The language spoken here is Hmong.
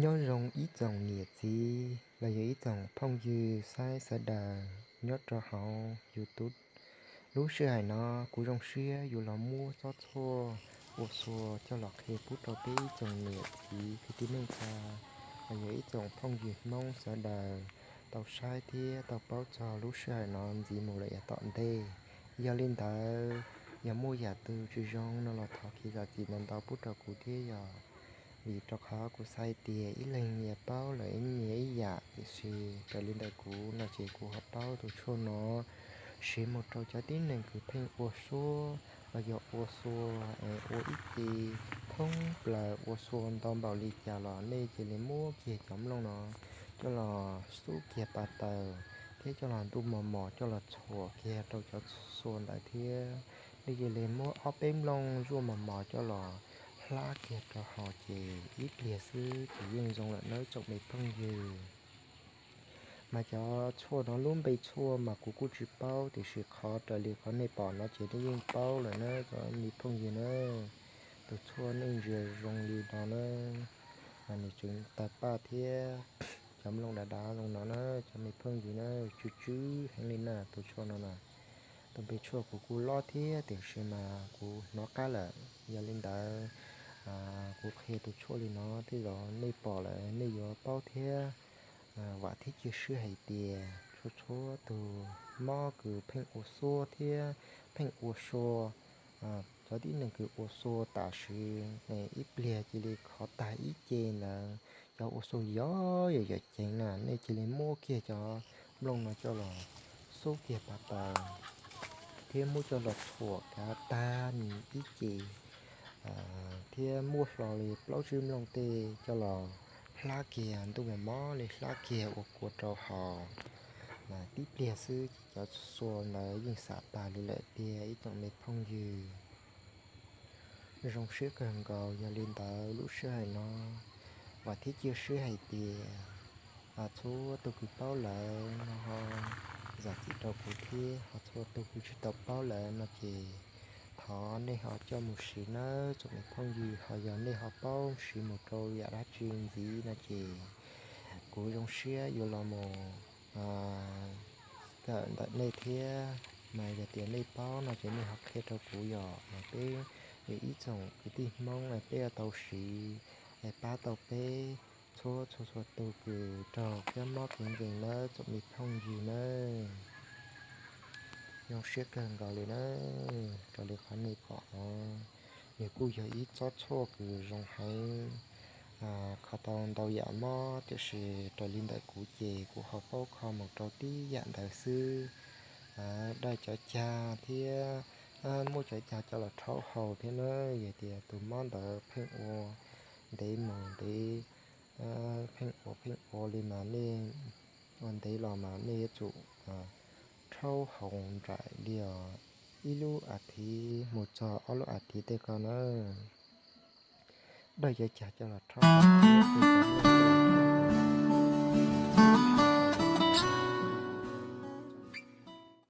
Nyob zoo ib tsoom niam txiv los yog ib tsoom phooj ywg saib sawv daws nyob rau hauv YouTube. Lub sij hawm no kuv zoo siab yuav los muab tsob tshuaj ua xua coj los qhia pub rau peb ib tsoom niam txiv kwv tij neej tsa los yog ib tsoom phooj ywg Hmoob sawv daws tau saib thiab tau paub txog lub sij hawm no ntxiv mus lawm yav tom ntej. Yog li ntawd, yog muaj yam twg tsis zoo no los thov kev zam txim ntau ntau pub rau kuv thiab yog vim rau qhov kuv xav tias ib leeg nyias paub lawm ib nyias ib yam, tiam sis raws li ntawm kuv no ces kuv ho paub tus tshuaj no siv mus rau cov tib neeg kws pheej ua suab los yog ua xua, ua ib ce thoob plaws ua xua ntau npaum li cas los nej cia li muab kiag cov nplooj no coj los xub kiag pas taws thiab coj los ntuj mos mos coj los txhuam kiag rau cov xua ntawd thiab. Nej cia li muab ob peb nplooj zuaj mos mos coj los hlab kiag rau hauv ces ib pliag xwb ces yeej zoo lawm nawb tsoom me phooj ywg. Mas cov tshuaj no lub npe tshuaj mas kuv kuj tsis paub, tiam sis qhov raws li qhov nej pom no ces nej yeej paub lawm na cov me phooj ywg na. Tus tshuaj nej ntsia zoo li no na, mas nws tseem tawg paj thiab cov nplooj dav dav zoo no na cov me phooj ywg na, tsw tsw heev li na tus tshuaj no na. Tus npe tshuaj kuv kuj lob thiab tiam sis mas kuv hnov qab lawm, yog li ntawd kuv qhia tus tshuaj li no tej zaum nej pom lawm nej yuav paub thiab. Vam thiab cia siab hais tias txhua txhua tus mob kws pheej ua suab thiab pheej ua sua, cov tib neeg kws ua sua tam sim ib pliag cia li khov tag ib ce ntawd, cov ua sua yog yog yog ceev na, nej cia li muab kiag cov nplooj no coj los xub kiag pas taws thiab muab coj los txhuam kav tag ib ce, thiab muab hlo li plaub tsib nplooj tej coj los hlab kiag ntuj mos mos li hlab kiag ua kua rau hauv, mas tib pliag xwb ces cov sua ntawd yeej xam tag li lawm tiag ib tsoom me phooj ywg. Zoo siab kawg nkaus, yog li ntawd lub sij hawm no vam thiab cia siab hais tias txhua tus kws paub lawm no ho zam txim rau kuv thiab, ho txhua tus kws tsis tau paub lawm no ces thov nej ho coj mus siv nawb tsoom me phooj ywg, ho yog nej ho paub siv mus rau yam dab tsi ntxiv no ces kuv zoo siab yuav los mus kawm ntawm nej thiab. Mas yog tias nej paub no ces nej ho qhia rau kuv yom, mas peb yog ib tsoom kwv tij Hmoob es peb yuav tau siv es pab tau peb txhua txhua txhua tus kws raug kab mob kev nkeeg nawb tsoom me phooj ywg nawb. Zoo siab kawg nkaus li na. Raws li qhov nej pom no, nws kuj yog ib tsob tshuaj kws zoo heev, kho tau ntau yam mob, tiam sis raws li ntawm kuv ces kuv ho paub kho mus rau tib yam ntawd xwb. Dawj cov cag thiab muab cov cag coj los rhaub haus thiab na. Yog tias tus mob ntawd pheej ua ntev mus ntev, pheej ua pheej ua li mas nej ua ntev los mas nej yuav tsum rhaub haus nraim li os, ib lub as thiv mus txog ob lub as thiv tej ko na. Dawj cov cag coj los rhaub haus thiab